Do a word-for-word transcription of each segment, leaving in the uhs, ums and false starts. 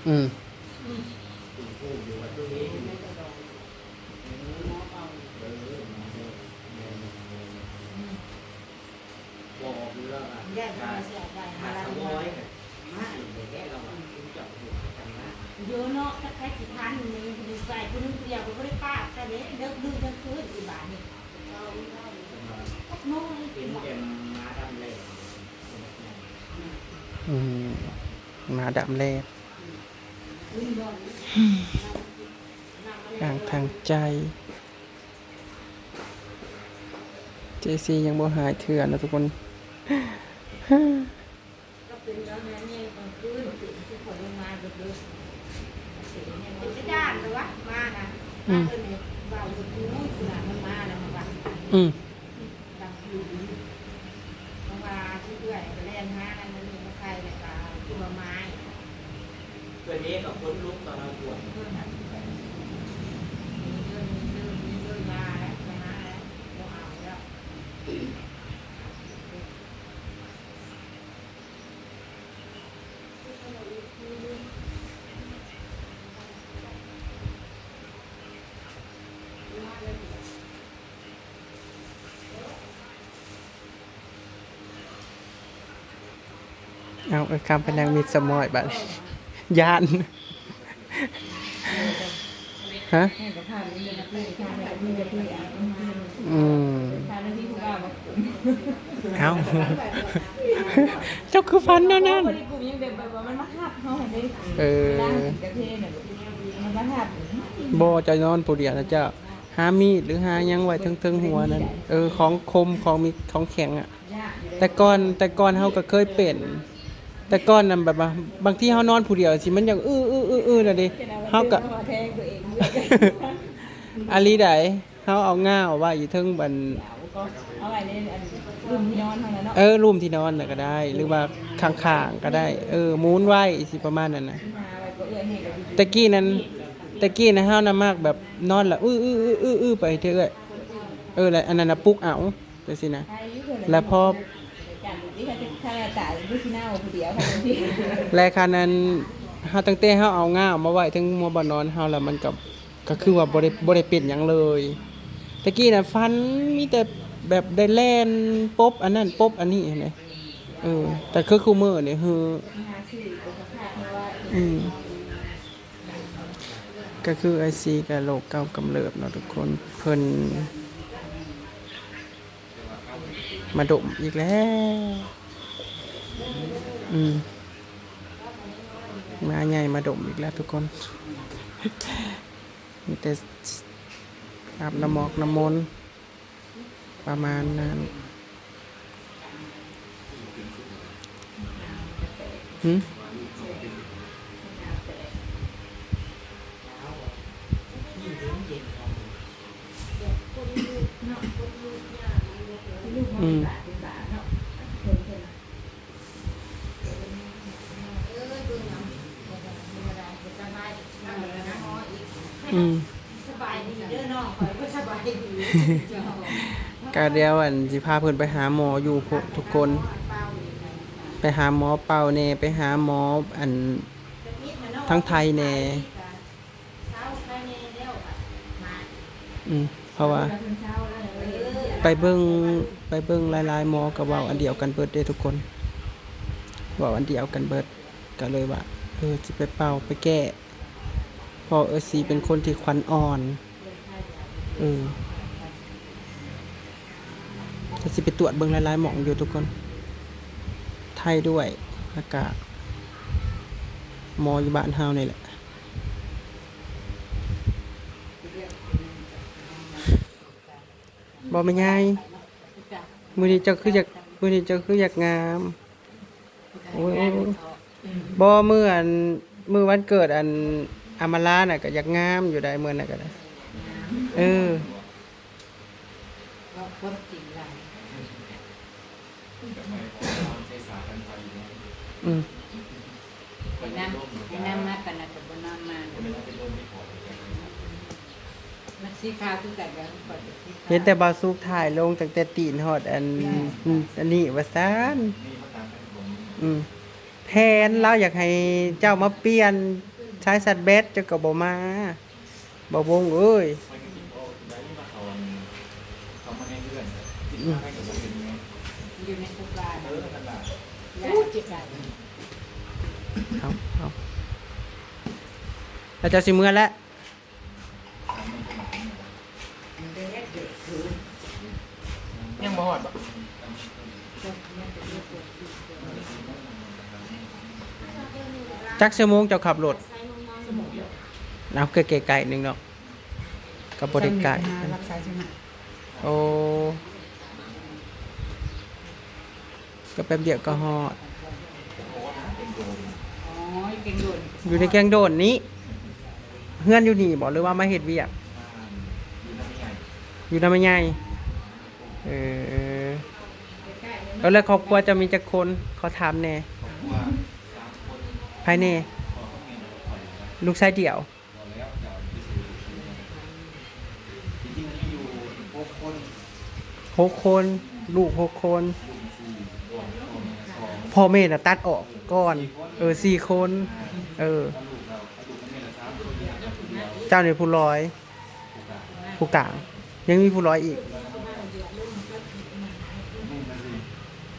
อืม บอกอยู่แล้วว่า ญาติมาเสียใจ หา มา สะ แล้ว วอยกับมาอยู่ในแค่เราอ่ะคุณจับหัวกันนะ เยอะเนาะถ้าใครสิทันนี่อยู่ใส่คนนึงเดียวก็ไม่ได้ป้าแต่เนี่ยเลิกดึกเลิกคืนอีบาทนี่ก็น้อย เป็นแกมมาดำแรง อืม มาดำแลบ นี่นอน กลางทางใจ เจซียังบ่หายเถื่อนนะทุกคน ก็เป็นแล้วเนี่ยเนี่ยกลางคืนตื่นทุกคนลงมาเลิกเลิกเป็นจะด้านหรือวะมานะมาเดินเนี่ยบ่าวอยู่ที่นู่นขนาดมันมานะมันว่า อืม ดังอยู่ดีเพราะว่าที่เอื่อยก็แล่นหานั่นนี่มาใส่แล้วก็คือว่าไม้ ตัวนี้กับคนลุกตอนเราปวด เพิ่มนะเพิ่มเพิ่มเพิ่มเพิ่มมาแล้วมาแล้วบ่เอาแล้ว เอาเอ้ยคำไปนั่งมิดสมอยบัด ย่าน ฮะ ให้กับข้าวนี่เลยนะพี่ข้าวนี่เลยพี่อ่ะ อืม ข้าวนี่พี่ผู้ว่ามา เอา เจ้าคือฟันแนวนั้น พอดีกลุ่มยังแบบว่ามันมาหับเขาหันได้ เออ เวลากินกาแฟเนี่ยมันมาหับ บ่จะนอนผู้เดียวนะเจ้า หามีดหรือหาหยังไว้เทิงๆหัวนั่น เออ ของคม ของมี ของแข็งอ่ะ ยากอยู่เลย แต่ก่อน แต่ก่อนเฮาก็เคยเป็น แต่ก่อนนั้นแบบว่า บางทีเฮานอนผู้เดียวสิ มันอยากอื้ออื้ออื้ออื้อน่ะดิ เฮาก็ แทงตัวเอง อาลีใด เฮาเอาง่าวไว้อยู่เทิงบัน เอาไว้ในอันลุ่มที่นอนเท่านั้นเนาะ เออ ลุ่มที่นอนน่ะก็ได้ หรือว่าข้างๆก็ได้ เออ หมุนไว้สิประมาณนั้นนะ มาไว้ก็เอื้อยให้กับ ตะกี้นั้น ตะกี้นะเฮานะมักแบบนอนละอื้ออื้ออื้ออื้ออื้อไปเถอะเอ้ย เออ แล้วอันนั้นนะปลุกเอาจังซี่นะ ใครอยู่เท่านั้น แล้วพอ จันนี่เขาจะฆ่าตายดูสิหน้าผู้เดียวค่ะพี่ และคันนั้นเฮาตั้งแต่เฮาเอาง่าวมาไว้ถึงหัวบ่อนนอนเฮาแล้วมันก็ ก็คือว่าบ่ได้ บ่ได้เป็นหยังเลย ตะกี้นะฝันมีแต่แบบได้แล่นปบอันนั้นปบอันนี้หั้นนะ เออ แต่คือคู่มื้อนี่คือ หาซื้อตัวข้าวมาว่า อืม ก็คือไอซีกับโรคเก่ากำเริบเนาะทุกคน เพิ่นมาดมอีกแล้ว อืม มาใหญ่มาดมอีกแล้วทุกคน มีแต่อาบน้ำมอกน้ำมนต์ ประมาณนั้น หึ อืม อืม สบายดีเด้อน้องคอยก็สบายดี ก็เดี๋ยวอันสิพาเพิ่นไปหาหมออยู่พุ้นทุกคน ไปหาหมอเป่าแหน่ ไปหาหมออัน ทั้งไทยแหน่ เช้าไทยแน่แล้วอะมา อืม เพราะว่า เช้าแล้ว ไปเบิ่ง ไปเบิ่งหลายๆหมอก็เว้าอันเดียวกันเบิดเด้ทุกคน เว้าอันเดียวกันเบิด ก็เลยว่า เออ สิไปเป่าไปแก้ เพราะเออซีเป็นคนที่ขวัญอ่อน เออ ก็สิไปตรวจเบิ่งหลายๆหม่องอยู่ทุกคน ไทยด้วย แล้วก็หมออยู่บ้านเฮานี่แหละ บ่แม่นยาย มื้อนี้เจ้าคืออยาก มื้อนี้เจ้าคืออยากงาม โอ้ย โอ้ย โอ้ย บ่ มื้ออัน มื้อวันเกิดอัน อำมาลาน่ะก็อยากงามอยู่ได้มื้อนั้นก็ได้ เออ เราคนจริงหลาย อืม ไอ้นั่งไอ้นั่งมาปานนั้นก็บ่นอนมา มันสีขาวคือกันแล้วก่อนเป็นสีขาว เห็นแต่บ่าวสุกถ่ายลงตั้งแต่ตีนฮอดอัน อันนี้ว่าซั่น อืม แพ แทน ลาวอยากให้เจ้ามาเปลี่ยนสายชาร์จแบต เจ้าก็บ่มา บ่าววงเอ้ย อืม อยู่ในโครงการ เออ นั่นล่ะ อู้ เจ็บหลาย เอา เอา แล้วเจ้าสิเมือแล้ว ยังบ่ฮอดบ่ จักชั่วโมงเจ้าขับรถ เอาใกล้ๆ หนึ่งเนาะ ก็บ่ได้ไกล สามสิบห้า หลักสามสิบห้า โอ้ ก็แป๊บเดียวก็ฮอด อ๋อ อยู่แกงโดน อยู่ในแกงโดนนี้ เฮือนอยู่นี่บ่ หรือว่ามาเฮ็ดเวียก อยู่นำแม่ใหญ่ เออ แล้วครอบครัวเจ้ามีจักคน ขอถามแหน่ ภายใน ลูกชายเดี่ยว หกคน ลูกหกคน พ่อแม่น่ะตัดออกก่อน เออ สี่คน เออ เจ้านี่ผู้ร้อย ผู้กลาง ยังมีผู้ร้อยอีก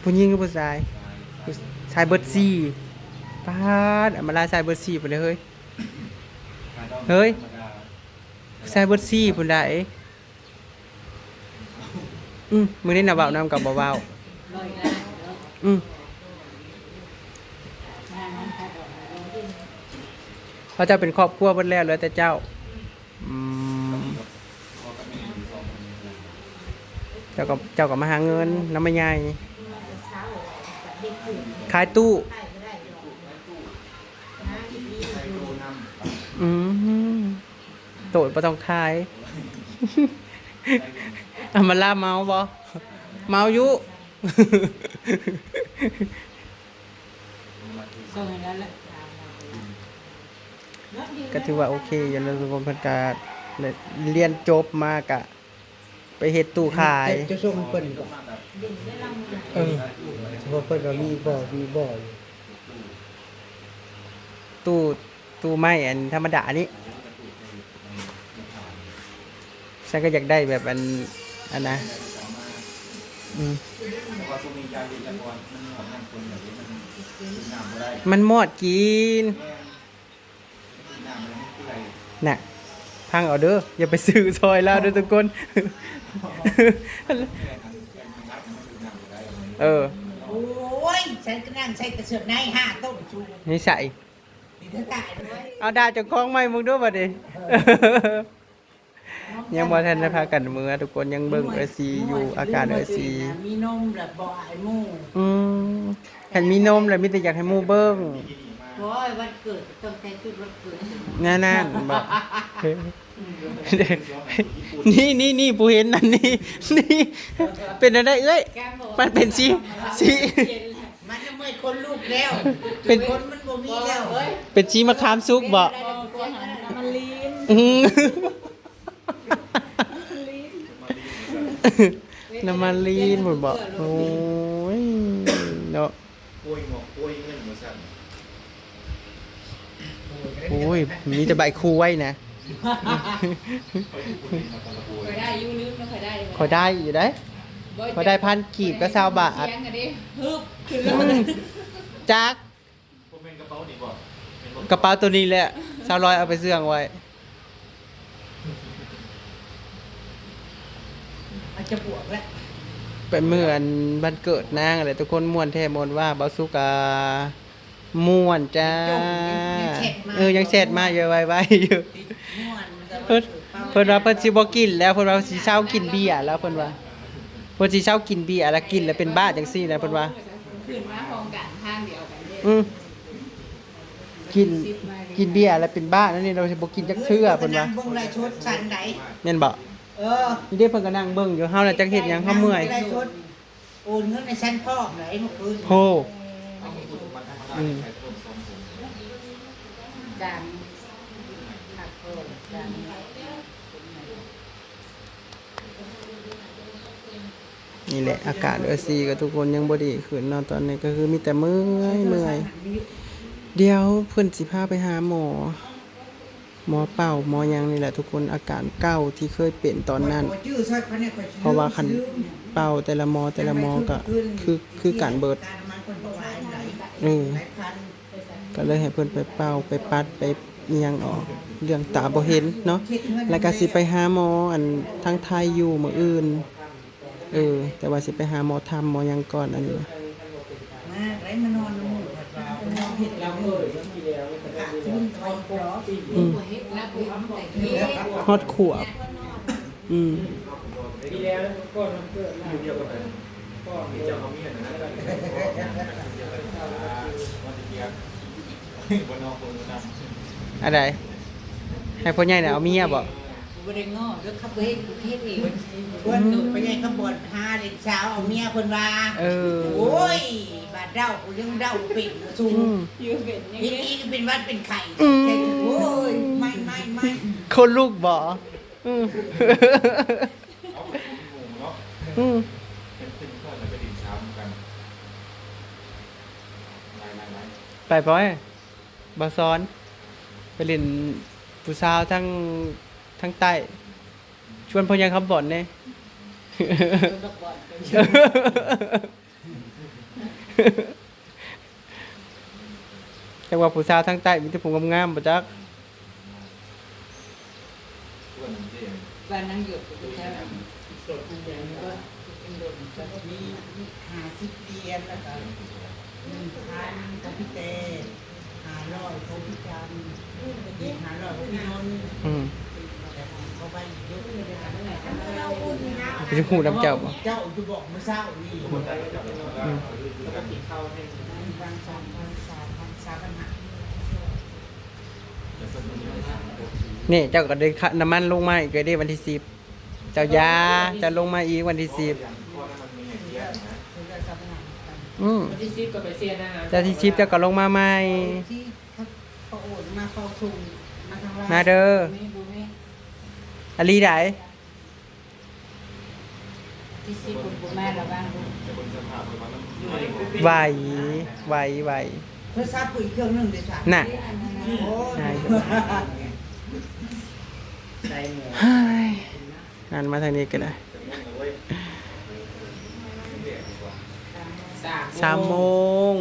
ผู้หญิงกับผู้ชาย ผู้ชายเบิดสี่ ป๊าด อำมาลาชายเบิดสี่ไปเลยเฮ้ย เฮ้ย ชายเบิดสี่พุ้นได้ อืม มื้อนี้น่ะเว้านำกับบ่เว้า อืม เขาเจ้าเป็นครอบครัวเบิดแล้ว เหลือแต่เจ้า อืม เจ้าก็ เจ้าก็มาหาเงินนำแม่ใหญ่ ขายตู้ อืม โตดบ่ต้องขาย อำมาลาเมาบ่ เมาอยู่ ส่งให้แล้วแหละ ก็ถือว่าโอเคอยู่นะทุกคน เพิ่นก็เรียนจบมากะ ไปเฮ็ดตู้ขาย จะ จะส่งให้เพิ่นก่อน เออ เพราะเพิ่นก็มีบ่อ มีบ่ออยู่ ตู้ ตู้ไม้อันธรรมดาอันนี้ ฉันก็อยากได้แบบอัน อันนะ อืม มันมอดกิน น่ะ พังเอาเด้อ อย่าไปซื้อซอยลาวเด้อทุกคน เออ โอ้ย ฉันก็นั่งใส่แต่เสื้อในห้าต้มชู นิสัย นี่เธอตายเลย เอาด่าเจ้าของใหม่มึงด้วยบัดนี้ ยังบ่ทันได้พากันเมือ ทุกคนยังเบิ่งเอื้อยซีอยู่ อาการเอื้อยซี มีนมแบบบ่อายหมู่ อืม คันมีนมแล้วมีแต่อยากให้หมู่เบิ่ง โอ้ย วันเกิดต้องใส่ชุดวันเกิด แน่นอนบ่ นี่ นี่ นี่ ผู้เห็นนั่นนี่ นี่ เป็นอะไรเอ้ย มันเป็นสี สี มันจะเมื่อยคนลูกแล้ว เป็น คนมันบ่มีแล้ว เป็นสีมะขามสุกบ่ น้ำมันลีน อืม น้ำมันลีนหมดบ่ โอ้ย เนาะ โอ้ย งอกโอ้ยเงินมาสั่น โอ้ย มีแต่ใบคุยนะ เขาอยู่คนเดียวมาตะละโกน ข่อยได้อยู่ ลืมแล้วข่อยได้ ข่อยได้อยู่ได้ บ่ ข่อยได้พันกีบก็ซาวบาท เสียงกันดิ ฮึบ ขึ้นเลย อืม จัก บ่แม่นกระเป๋านี่บ่ แม่นบ่ กระเป๋าตัวนี้แหละ สาวร้อยเอาไปเสื่องไว้ อาจจะบวกแล้ว เป็นมื้ออันวันเกิดนางอะไร ทุกคนม่วนแท้ม่วนว่า เบาสุกาม่วนจ้า ยังจม ยัง ยังแชทมา เออ ยังแชทมาอยู่ ไวๆอยู่ ม่วน เพิ่น เพิ่นว่าเพิ่นสิบ่กินแล้ว เพิ่นว่าสิเซากินเบียร์แล้ว เพิ่นว่า เพิ่นสิเซากินเบียร์แล้ว กินแล้วเป็นบ้าจังซี่นะ เพิ่นว่า ขึ้นมาพร้อมกัน ทางเดียวกันเด้ อืม กิน กินเบียร์แล้วเป็นบ้านั่นนี่ เราสิบ่กินจักเทื่อ เพิ่นว่า นั่งเบิ่งไลฟ์สดฉันใด แม่นบ่ เออ นี่เด้เพิ่นก็นั่งเบิ่งอยู่ เฮาน่ะจักเฮ็ดหยัง เฮาเมื่อย ไลฟ์สด โอนเงินให้ฉันพร้อมเลยเมื่อคืน โห อืม จัง ครับผม จัง นี่แหละ อาการเอื้อยสี่ก็ทุกคนยังบ่ดีขึ้นเนาะ ตอนนี้ก็คือมีแต่เมื่อยเมื่อย เดี๋ยวเพิ่นสิพาไปหาหมอ หมอเป่าหมอหยังนี่แหละทุกคน อาการเก่าที่เคยเป็นตอนนั้น เพราะว่าคันเป่าแต่ละหมอแต่ละหมอก็คือ คือกันเบิด เออ ก็เลยให้เพิ่นไปเป่าไปปัดไปอิหยังออก เรื่องตาบ่เห็นเนาะ แล้วก็สิไปหาหมออันทางไทยอยู่มื้ออื่น เออ แต่ว่าสิไปหาหมอธรรมหมอหยังก่อนอันนี้นะ มาได้มานอนนำหมู่ผัดว่าเพิ่นนอนเฮ็ดลาวเอ้ยขาดทุนตอนครบ อืม ฮอดขวบ อืม อันใด ให้พ่อใหญ่น่ะเอาเมียบ่ กูบ่ได้ง้อเด้อครับเว้ย กูเฮ็ดเอง เพิ่นก็ไปใหญ่คำบอนหาเล่นสาวเอาเมียเพิ่นว่า เออ โอ้ย บาดเดากูยังเดาเป็นสูง อืม อยู่เป็นยังไง เฮ็ดอีกเป็นหวัดเป็นไข้ อืม แค่ โอ้ย ไม่ ไม่ ไม่ คนลุกบ่ อืม เอาไปกินหมูเนาะ อืม เป็น เป็นเพื่อนแล้วไปกินเช้ากัน ไป ไป ไป บ่าวสอน ไปเล่นผู้สาวทั้ง ทั้งใต้ ชวนพ่อใหญ่คำบอนแหน่ ชวนบักบอนไป จักว่าผู้สาวทางใต้มีแต่ผู้งามๆบ่จัก บ้านนางหยดก็แถวนั้น มันแดงก็เป็นดงก็มีห้าสิบเหรียญ แล้วก็หนึ่งพันของพี่เต้ ห้าร้อยของพี่จัน อีกห้าร้อยของพี่นนท์ อืม เขาไปอีกเยอะ ไปฮู้นำเจ้าบ่ เจ้าอยู่บอกมื้อเช้านี่ อืม แล้วก็กินข้าวให้ บางสามพัน สามพัน สามพันห้า นี่เจ้าก็ได้ค่าน้ำมันลงมาอีกเลยเด้ วันที่สิบ เจ้าอย่า เจ้าลงมาอีกวันที่สิบ อืม วันที่สิบก็ไปเสียนะฮะ เจ้าที่สิบเจ้าก็ลงมาใหม่ ที่เขาโอนมา เขาส่งมาทางไลน์ มาเด้อ บ่มี บ่มี อลีใด ที่สิบคนบ่มาระวัง ไหว ไหว ไหว โทรศัพท์กูอีกเครื่องหนึ่งเด้อจ้ะ น่ะ โอ้ย ได้อยู่ ใส่หมวก เฮ้ย นั่นมาทางนี้ก็ได้ สาม สามโมง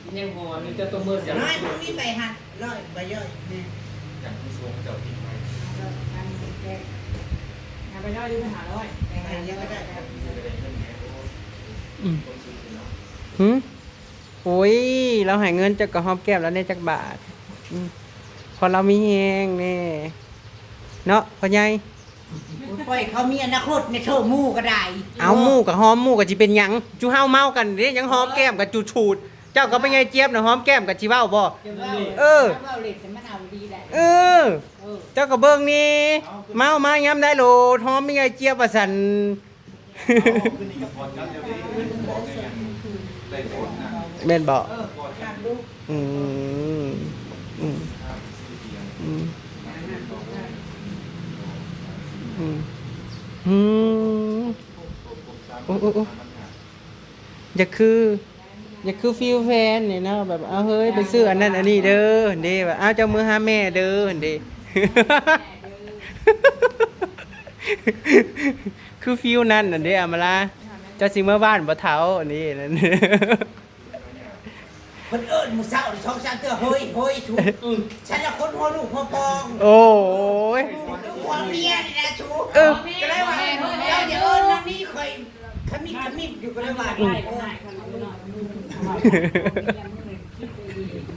โมง ยังหอนอยู่ เจ้าตัวเมิด น้อย มึงมีใบหัดร้อย ใบย่อย นี่ จากผู้ทรงเจ้าที่ไว้ อันนี้แก เอาไปย่อยหรือไปหาร้อย ไปหายังก็ได้ อืม หืม โอ้ย เราให้เงินเจ้าก็หอมแก้มแล้วเนี่ยจักบาท อืม พอเรามีแฮงแน่ เนาะ พ่อใหญ่ ปล่อยเขามีอนาคตในโทษหมู่ก็ได้ เอาหมู่ก็หอม หมู่ก็สิเป็นหยัง จุเฮาเมากันเด้ ยังหอมแก้มกันจูดๆ เจ้าก็ไปไงเจี๊ยบน่ะ หอมแก้มกันสิเว้าบ่ จะเว้า เออ เว้าเล่นแต่มันเอาดีได้ เออ เออ เจ้าก็เบิ่งนี่ เมามายามใดโลด หอมไม่ไงเจี๊ยบว่าซั่น แม่นบ่ อืม อืม อืม อืม อืม โอ้ โอ้ โอ้ อย่าคือ อย่าคือฟิลแฟนนี่นะ แบบ เอาเฮ้ย ไปซื้ออันนั้นอันนี้เด้อ เด้ แบบ เอาเจ้ามือหาแม่เด้อ เด้ คือฟิลนั่นน่ะเด้ อำมาลา เจ้าสิเมือบ้านบ่เฒ่า อันนี้นั่น เพิ่นเอิ้นมื้อเช้านี่สองสามเทื่อ เฮ้ย เฮ้ย ถูก อืม ฉันละคนหัวลูกหัวปอง โอ้ย หัวเมียนี่นะ ถูก เออ ก็เลยว่า เจ้าอย่าเอิ้นนางนี้ ข่อยขมิบขมิบอยู่ ก็เลยว่า อืม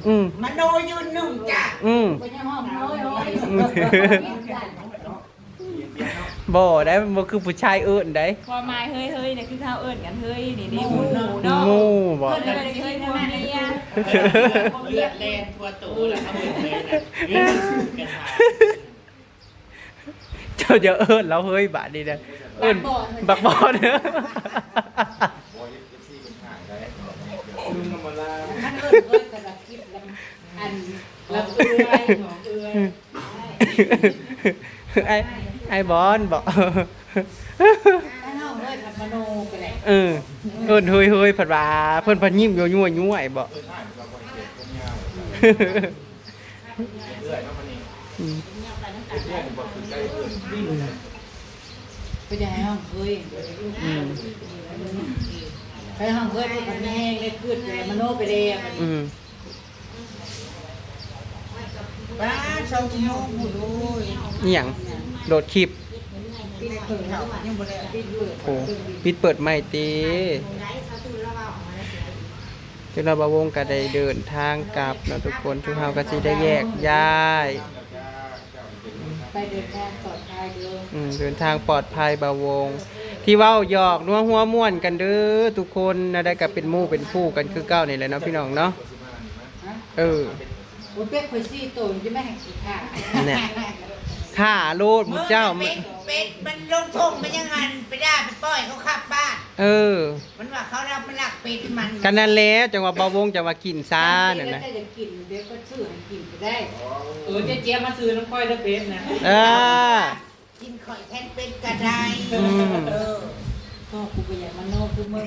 อืม มโนยืนหนึ่งจ้ะ อืม บ่ได้ มันบ่คือผู้ชายเอิ้นได้ ความหมายเฮ้ยเฮ้ยเนี่ยคือเขาเอิ้นกันเฮ้ยนี่เด้ หมู่เนาะ หมู่บ่ เอิ้นกันเฮ้ยหมู่เมีย เลือดแล่นทั่วตัวแล้วเขาเอิ้นเฮ้ยนะ นี่คือกระชาก เจ้าจะเอิ้นแล้วเฮ้ยบาดนี้นะ เอิ้นบักบอล บักบอล ลุงกำมะลา คันเอิ้นเฮ้ยแต่ละคลิปลำ อันลำเอื้อยหอมเอื้อย ไอ้ ไอ้บอลบอก ถ้าน้องเอ้ยพัดมโนก็ เออ เอิ้นเฮ้ยเฮ้ย เพิ่นว่า เพิ่น เพิ่นยิ้มยั่วๆๆ บ่ อืม ไปจะให้ห้องเฮ้ย อืม ไปห้องเฮ้ย เพิ่นก็มีแฮงได้คืดไปแล้ว มโนไปแล้ว อืม ป้า สองชั่วโมงพู้นโอ้ย อีหยัง โหลดคลิป ปิดเปิดเขายังบ่ได้ โอ้ ปิดเปิดใหม่ติ เจ้าหน้าบ่าววงก็ได้เดินทางกลับเนาะทุกคน ทุกเฮาก็สิได้แยกย้าย ไปเดินทางปลอดภัยเด้อ อืม เดินทางปลอดภัยบ่าววง ที่เว้าหยอกนัวหัวม่วนกันเด้อทุกคน แนวใดก็เป็นหมู่เป็นคู่กันคือเก่านี่แหละเนาะพี่น้องเนาะ เออ โอ้ย เป็ดข่อยสี่โต จะไม่ให้กูฆ่า เนี่ย ฆ่าโลดหมู่เจ้า เป็ด เป็ดมันลงทงไปยังหัน ไปด่าไปปล่อยเขาขับบ้าน เออ มันว่าเขารับมันลักเป็ดมัน กันนั่นแหละ จังหวะบ่าววงจังหวะกินซ่านั่นนะ เดี๋ยวก็จะกิน เดี๋ยวก็ซื้อให้กินก็ได้ เออ เจ๊เจี๊ยบมาซื้อน้ำก้อยเด้อเป็ดนะ เออ กินข่อยแทนเป็ดก็ได้ อืม เออ พ่อกูก็อยากมโนคือมึง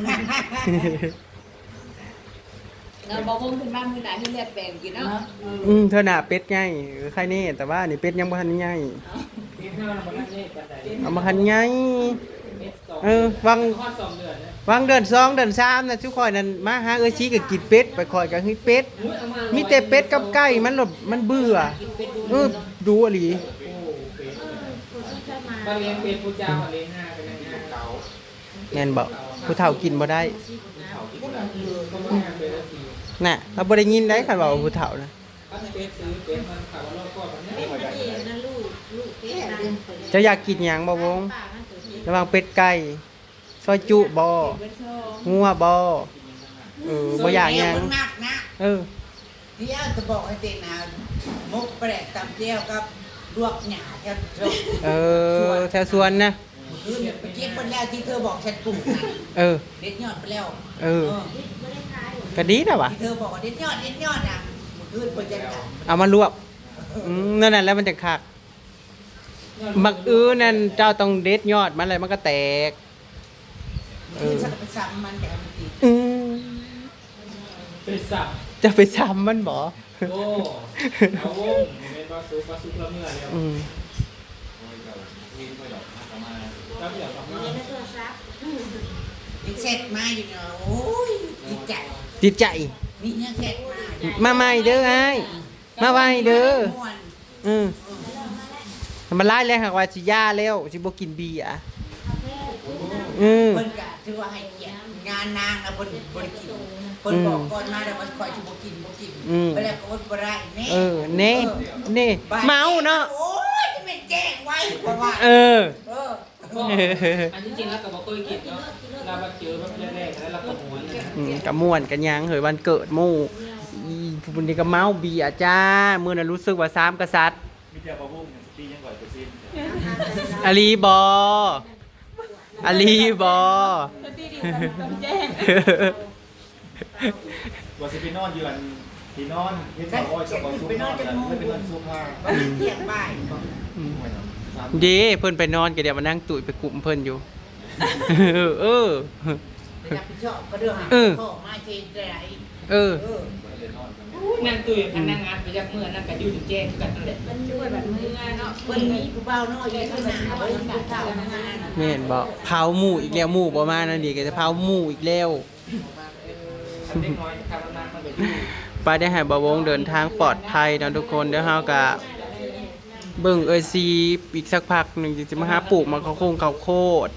เราบอกวงขึ้นมามื้อหน้าที่เลือดแปลงกินเนาะ เนาะ เออ อืม เทื่อหน้าเป็ดไง เออ ใครแน่ แต่ว่านี่เป็ดยังบ่ทันใหญ่ เอามาทันใหญ่ เออ วาง วางเดือนสองเดือนสามนะ ชุข่อยนั่นมาหาเอื้อยชีก็กินเป็ด ไปข่อยก็เฮ้ยเป็ด มีแต่เป็ดกับไก่ มันหลบ มันเบื่อ เออ ดูอีหลี แม่นบ่ ผู้เฒ่ากินบ่ได้ น่ะ เราบ่ได้ยินได้คันว่าผู้เฒ่านะ เจ้าอยากกินหยังบ่วง ระหว่างเป็ดไก่ ซอยจุบ่ งัวบ่ เออ บ่อยากหยัง เออ เดี๋ยวจะบอกให้เต้นนะ มกแปลกตำแจ่วกับลวกหญ้าแถว เออ แถวสวนนะ เมื่อคืนเนี่ยไปเก็บหมดแล้วที่เธอบอกฉันปลูกนะ เออ เด็ดยอดไปแล้ว เออ เออ ก็ดีนะวะ ที่เธอบอกว่าเด็ดยอด เด็ดยอดอ่ะ เมื่อคืนเพิ่นจัดการ เอามาลวก อืม นั่นน่ะ แล้วมันจะคัก บักอื้อนั่นเจ้าต้องเด็ดยอดมันเลย มันก็แตก เออ ฉันก็ไปซ้ำมันแต่มันติด อืม ไปซ้ำ จะไปซ้ำมันบ่ โอ้ เอาวง แม่นบ่สุก บ่สุกละเมื่อแล้ว อืม โอ้ย เจ้าเห็นไปดอก มาก็มา เจ้าเดี๋ยวกลับมา ยังเช็ดมาอยู่เนาะ โอ้ย ติดใจ ติดใจ นี่ยังเช็ดมา มาใหม่เด้ออ้าย มาไวเด้อ ม่วน อืม มันร้ายแล้ว หากว่าสิหย่าแล้ว สิบ่กินเบียร์ อืม เพิ่นก็ถือว่าให้เกียรติงานนางนะ เพิ่นบ่ได้กิน เพิ่นบอกก่อนมาแล้วว่าข้อยสิบ่กิน บ่กิน อืม ไปแล้วก็อดบ่ได้แน่ เออ แน่ เออ แน่ บาด เมาเนาะ โอ้ย จะเป็นแจ้งไว้เพราะว่า เออ เออ อันที่จริงแล้วก็บ่เคยกินเนาะ เรามาเจอแบบแรกๆ แล้วเราก็ม่วนนะ อืม ก็ม่วนกันยัง เฮ้ย วันเกิดหมู่ อีผู้นี้ก็เมาเบียร์จ้า มื้อนั้นรู้สึกว่าสามกษัตริย์ มีแต่บ่าววงเนี่ย สติยังก่อยเปอร์เซ็นต์ อลีบ่ อลีบ่ สติดีกว่าต้องแจ้ง ว่าสิไปนอนอยู่อันที่นอนเฮ็ดบ่าวอ้อยกับบ่าวสุกนอนแล้วไปนอนโซฟา ว่าเที่ยงบ่าย อืม เด้ เพิ่นไปนอนก็เดี๋ยวมานั่งตุ้ยไปกลุ่มเพิ่นอยู่ เออ เออ ไปรับผิดชอบก็เด้อหา เออ พ่อมาเฮ็ดได้ เออ เออ นางตุ้ยกับนางงามไปจับมือนั่นก็อยู่แจ้งกันนั่นแหละ มันช่วยแบบมือเนาะ เพิ่นมีผู้บ่าวน้อยอยู่ข้างหน้า เพิ่นมีผู้เฒ่าข้างหน้า แม่นบ่ เผาหมู่อีกแล้ว หมู่บ่มานั่นดีก็จะเผาหมู่อีกแล้ว ไปได้ให้บ่าววงเดินทางปลอดภัยเนาะทุกคน เดี๋ยวเฮาก็เบิ่งเอ้ยซีอีกสักพักหนึ่ง จะมาหาปลูกหมากข้าวโพด ข้าวโพด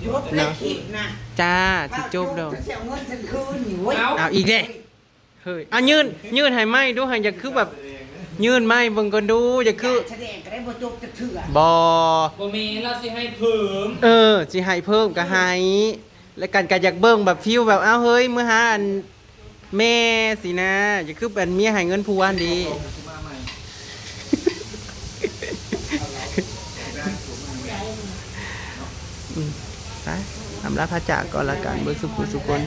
จบในคลิปนะ จ้า สิจบแล้ว เจ้าสิเอาเงินฉันคืนอยู่เว้ย เอาอีกเด้ เฮ้ย อ่ะ ยื่น ยื่นให้ไม้ดู ให้อยากคือแบบ ยื่นไม้เบิ่งก่อนดู อยากคือ แสดงก็ได้บ่จบจักเทื่อ บ่ บ่แม่น เราสิให้เพิ่ม เออ สิให้เพิ่มก็ให้ แล้วกันก็อยากเบิ่งแบบฟีลแบบ เอ้า เฮ้ย มื้อหาอันแม่สินะ อยากคืออันเมียให้เงินผัวหั่นดี อืม ไป อำลาพระจากก่อนละกัน เบิดสุขุสุคน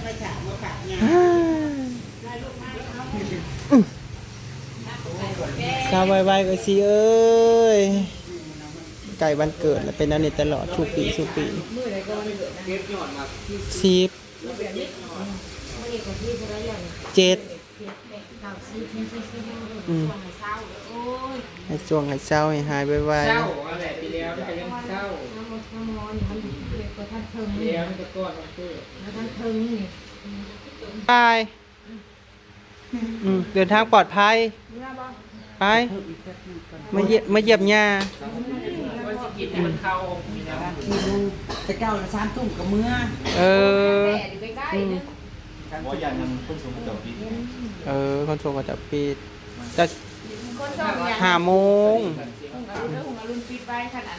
เซาไวๆ เอ้ยสิเอ้ย ใกล้วันเกิดแล้วเป็นอันนี้ตลอดทุกปีทุกปี มื้อใดก็วันเกิดนะ สิบ มื้อแบบนี้มื้อนี้ก็ที่เท่าไหร่แล้วเนี่ย เจ็ด เก้าสิบ อืม ช่วงเช้าโอ้ย ให้ช่วงให้เศร้าให้หายไว เศร้าอะไรปีแล้วนี่ก็ยังเศร้า น้ำมันน้ำมันนี่มันเกิดก็ทันเทิง ปี นี่ แล้วนี่ก็ก้อนมันเกิด แล้วทันเทิงนี่ ๆไปอืมเดินทางปลอดภัย เมื่อบ่ ไป มาเยี่ยมมาเยี่ยมย่า ว่าสิกินให้มันเข้านี่นะ สี่โมงแต่เก้าสามทุ่มกับเมื่อ เออ แต่อยู่ใกล้ๆนึง เพราะอย่างนั้นต้นสูงเจ้าปี เออ คนโทรก็จะปิดจะ คนชอบอย่าง ห้าโมง เรื่องของรุ่นปิดไว้ขนาด